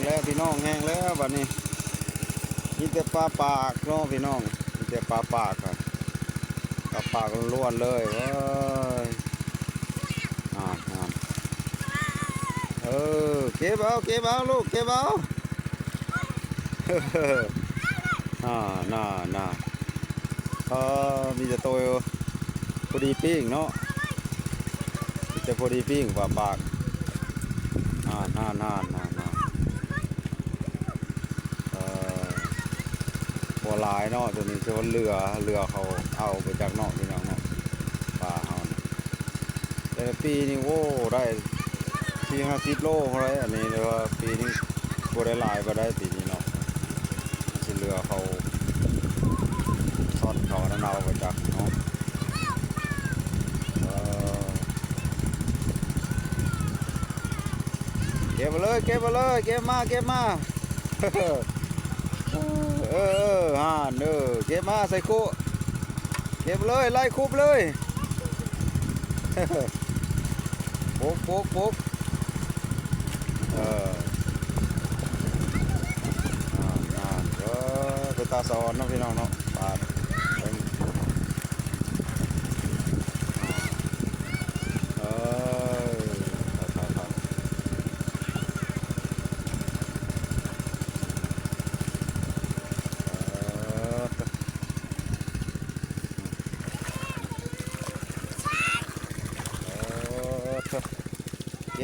ແລ້ວພີ່ນ້ອງ ແຫ້ງແລ້ວບັດນີ້ ມີແຕ່ປາປາກເນາະພີ່ນ້ອງ ມີແຕ່ປາປາກ ປາປາກລ້ວນໆເລີຍ ເອີຍ ອ່າ ເອີ ເກັບເອົາ ເກັບເອົາລູກ ເກັບເອົາ ອ່າ ນ່າ ນ່າ ເອີ ມີແຕ່ໂຕ ພໍດີປີ້ງເນາະ ມີແຕ່ພໍດີປີ້ງປາປາກ ອ່າ ນ່າ ເອີ ບໍ່ຫຼາຍເນາະ ໂຕນີ້ ແຕ່ວ່າເຫຼືອ ເຫຼືອເຂົາເອົາໄປຈັກເນາະ ພີ່ນ້ອງເນາະ ປາເຮົານະ ແຕ່ລະປີນີ້ ໂອ້ ໄດ້ສີ່ຫ້າສິບໂລພຸ້ນແຫຼະ ອັນນີ້ ແຕ່ວ່າປີນີ້ບໍ່ໄດ້ຫຼາຍປານໃດ ປີນີ້ເນາະ ຊິເຫຼືອເຂົາຊ່ອນ ເຂົາອັນນັ້ນເອົາໄປຈັກເນາະ ເອີ ເກັບມາເລີຍ ເກັບມາເລີຍ ເກັບມາ ເກັບມາ ເອີ ເອີ ຫັ້ນ ເອີ ເກັບມາໃສ່ຄຸ ເກັບເລີຍ ໄລ່ຄຸບເລີຍ ປຸກ ປຸກ ປຸກ ເອີ ອ່າ ເອີ ເປັນຕາສະອອນເນາະ ພີ່ນ້ອງເນາະ ປາ ເອີ ເອີ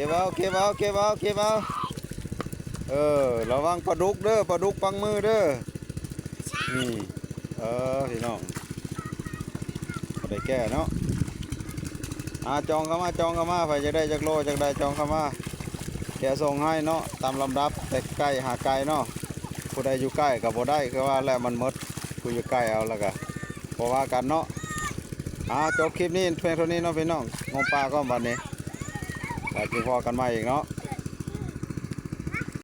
ເອີ ເກັບເອົາ ເກັບເອົາ ເກັບເອົາ ເກັບເອົາ ເອີ ລະວັງປາດຸກເດີ ປາດຸກປັງມືເດີ ນີ້ ເອີ ພີ່ນ້ອງ ບໍ່ໄດ້ແກ້ເນາະ ອ່າ ຈອງເຂົ້າມາ ຈອງເຂົ້າມາ ໃຜຢາກໄດ້ຈັກໂລ ຈັກໃດ ຈອງເຂົ້າມາ ແກະສົ່ງໃຫ້ເນາະ ຕາມລຳດັບ ແຕ່ໃກ້ຫາໄກເນາະ ຜູ້ໃດຢູ່ໃກ້ກໍບໍ່ໄດ້ ຄືວ່າແຫຼະ ມັນໝົດ ຜູ້ຢູ່ໃກ້ເອົາ ແລ້ວກໍບໍ່ວ່າກັນເນາະ ອ່າ ຈົບຄລິບນີ້ພຽງເທົ່ານີ້ເນາະ ພີ່ນ້ອງ ງົມປາກ່ອນບັດນີ້ ແລ້ວຈຶ່ງພໍ້ກັນໃໝ່ອີກເນາະ.